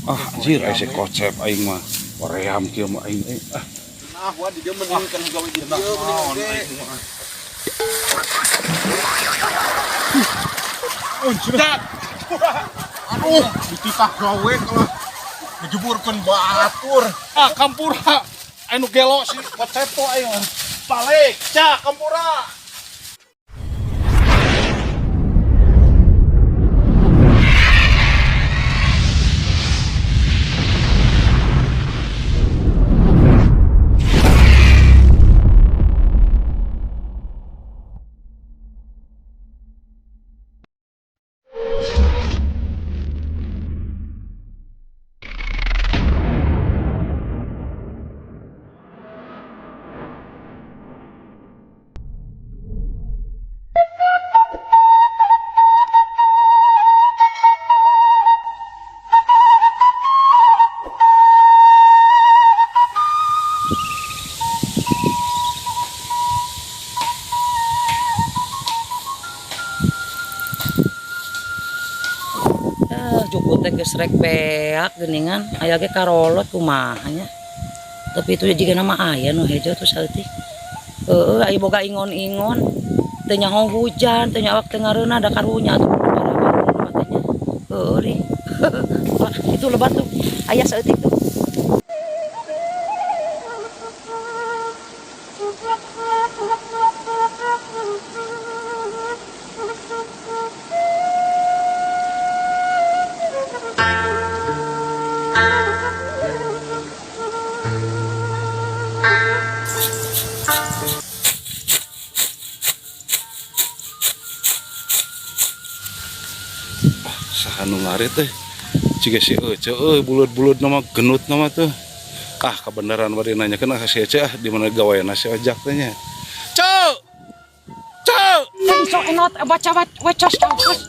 Ah, anjir aya si Kocep aing mah. Hoream kieu mah aing eh. Ah, Nah, wah di dia mending kan gawe di dieu mending oge. Jak. Aduh, dititah gawe kalau ngejeburkeun batur. Ah, kampura. Anu gelo si Kocep tuh aing mah. Balik, cak kampura. Ah, jukut teh geus rek beak geuningan aya ge karolot kumaha nya. Tapi itu jiga nama aya nu hejo tuh saeutik. Heeh, aya boga ingon-ingon. Teu nyaho hujan, teu nyaho teu ngareunah da karunya atuh matanya. Heeh deh. Wah, itu lebat tuh. Aya saeutik tuh. Saha nu ngarit teh? Jiga si Ece euy, buleud-buleud nama genut nama tuh. Ah, kebenaran bari nanyakeun ah si Ece ah di mana gaweana si Ojak teh nya. Ceu! Ceu! Tadi sok enot baca wecos wecos.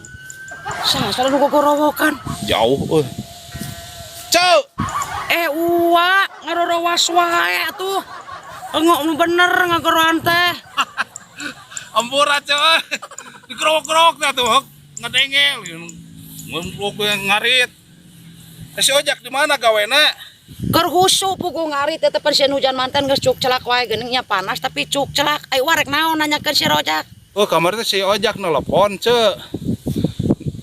Saha salah nu gogorowokan. Jauh euy. Ceu! Eh uwa ngarorowas wae atuh. Engok nu bener ngagoroan teh. Ampura ceu. Dikerok-kerok teh tuh ngedengel. Ngumpul ngarit. Si Ojak di mana gawena? Keur husu pugu ngarit teh pensiun hujan mantan geus cuk celak wae geuning nya panas tapi cuk celak. Ai warek naon nanyakeun si Rojak. Oh, kamari teh si Ojak nelpon, ce.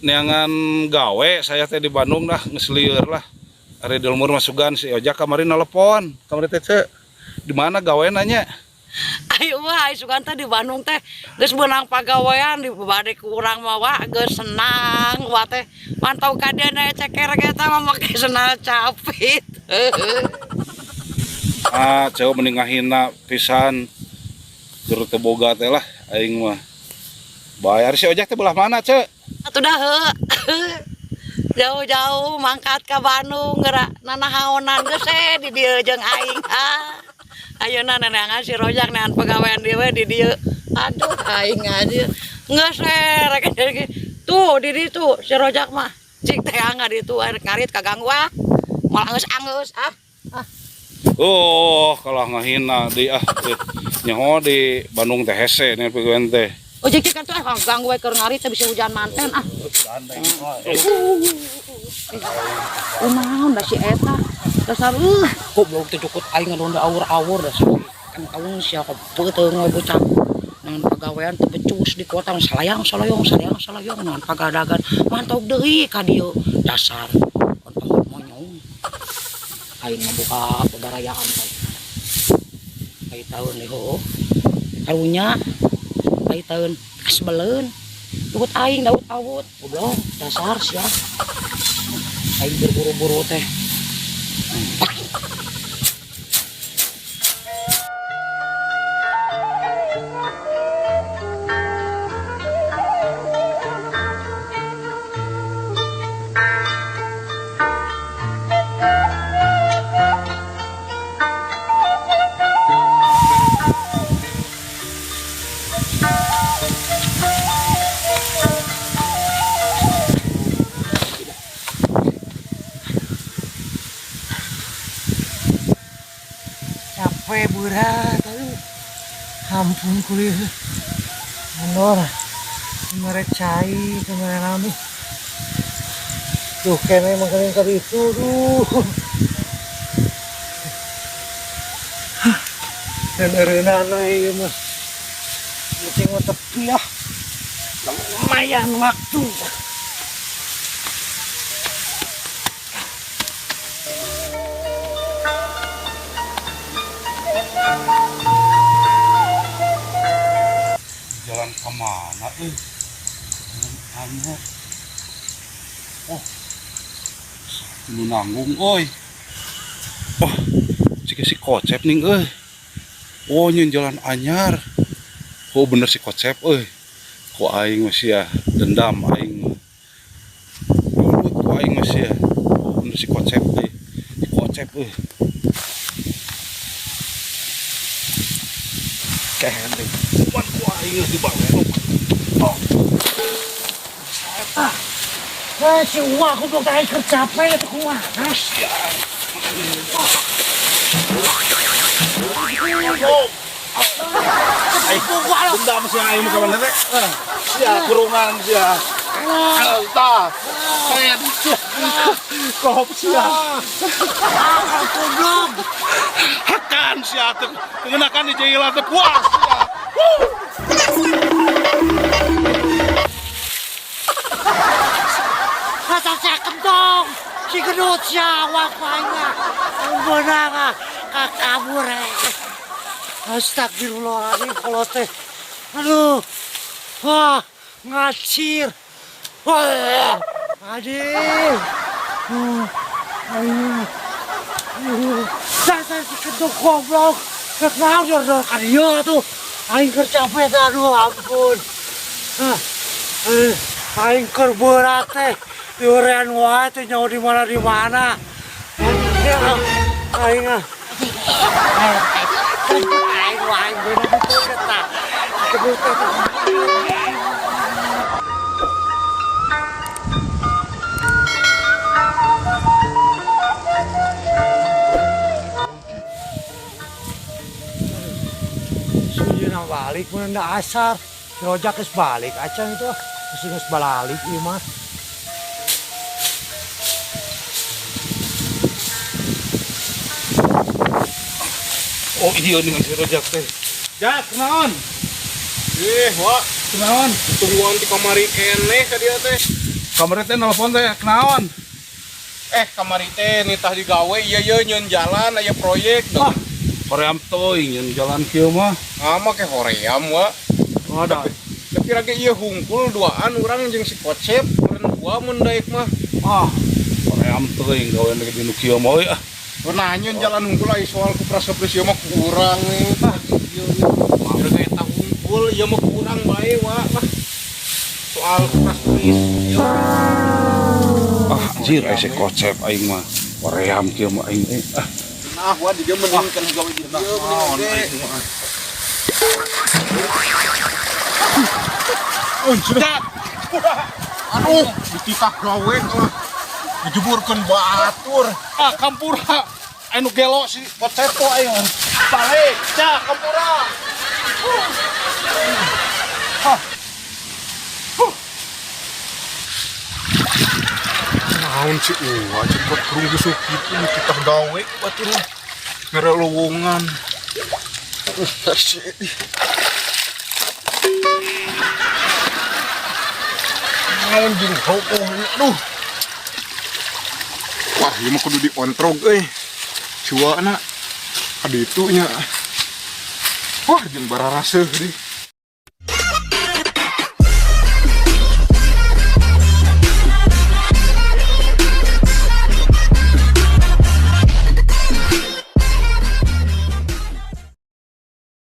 Neangan gawe saya teh di Bandung dah geus lieur lah. Ari di lembur masukan si Ojak kamari nelpon. Kamari teh ce. Di mana gawe nanya? Ayo wah, ai sugan teh di Bandung teh geus beunang pagawean di bade ku urang mah wah geus senang wah teh mantau ka dieu na ceker ge teh mah make senal capit. Ah, ceu mending ngahina pisan. Tur teu boga teh lah aing mah. Bayar si Ojak teh belah mana, ce? Atuh dah heuh. Jauh-jauh mangkat ka Bandung geura nanahaonan geus di dieu jeung aing. Ah. Ayeuna neneangan si Rojak neangan pagawean dieu we di dieu. Aduh aing aja. Geus rek tuh di ditu si Rojak mah. Cik teh angga di ditu rek ngarit kaganggu ah. Malah geus anggeus ah. Ah. Oh, kalah ngahina di ah teh. Nyaho di Bandung teh hese nih pagawean teh. Oh cik kan tuh ah ganggu we keur ngarit teh bisa hujan manten ah. Kunaon da si eta? Dasar goblok teh cukut aing ngadon awur-awur dasar. Kan kaung sia beuteung we bocah. Naon pagawean teu becus di kota salayang salayong salayang salayong naon pagadagan mantog deui ka dieu dasar kontol monyong. Aing mah buka bebarayaan teh. Ai taun deui heuh. Karunya ai taun kasbeleun. Cukut aing daud awut goblok dasar sia. Aing berburu-buru teh. Capek berat, aduh. Ampun kuliah. Mandor, kemarin cai, kemarin rame. Duh kene mangkaning ka ditu duh. Dan ieu mah. Penting mah tepi ah. Lumayan waktu. Jalan kemana eh? Jalan anyar. Oh, nu nanggung euy. Oh, si si Kocep nih euy. Oh, nyeun jalan anyar. Oh, bener si Kocep euy. Ku aing mah sia dendam aing mah. Gelut ku aing mah sia. Oh, bener si Kocep euy. Si Kocep euy. Kehen deui. Cuman ku aing geus dibawa. Oh. Eh, si Uwa goblok teh keur capek atuh kumaha. Dendam sia aing mah kawan teh. Sia kurungan sia. Tah. Keren sia. Kop sia. Goblok. Hakan sia teh. Mengenakan di jailan teh puas sia. Masa sia kentong. Si gendut sia awak aing mah. Beunang ah kakabur eh. Astagfirullahaladzim kalau teh. Aduh. Wah, ngacir. Wah, aduh. Aduh. Aduh. Dasar si kentong goblok. Rek naon dor ka dieu atuh. Aing keur capek teh aduh ampun. Ah, eh, aing keur berat teh. Diorean wae teh nyawa di mana di mana. Aing ah. Aing aing bener itu eta. Kebut teh. Sujuna balik mun da asar. Si Rojak geus balik acan itu ah. Geus geus balalik ieu mah. Oh iya nih si Rojak teh. Jak, kunaon? Ih, Wak, Kunaon? tungguan ti kamari keneh ka dieu teh. Kamari teh nelpon teh, kunaon? Eh, kamari teh nitah digawe ieu ieu nyeun jalan aya proyek Ah, hoream teuing nyeun jalan kieu mah. Ah, make hoream, Wak. Oh, da. Tapi rage ieu hungkul duaan urang jeung si Kocep, meureun dua mun daek mah. Ah, hoream teuing gawe lagi nu kieu mah euy ah. Nah, nyeun jalan hungkul ai soal ku prasopris ieu mah kurang nih. Tah ieu ieu. Rage eta hungkul ieu mah kurang bae, Wak lah. Soal ku prasopris ieu. Ah, anjir ai si Kocep aing mah. Hoream kieu mah aing euy. Ah, Nah, Wak di dieu mending kan gawe di dieu mending oge. Jak. Aduh, dititah gawe lah. Dijeburkeun batur. Ah, kampura. Anu gelo si Kocep aing. Balik, cak kampura. Naon si Uwa cepet kurung gesuk gitu dititah gawe batur mah. Mere lowongan. Naon jeung heueuh aduh. Wah, ieu mah kudu diontrog euy. Cuana kaditu nya. Wah, jeung bararaseuh deui.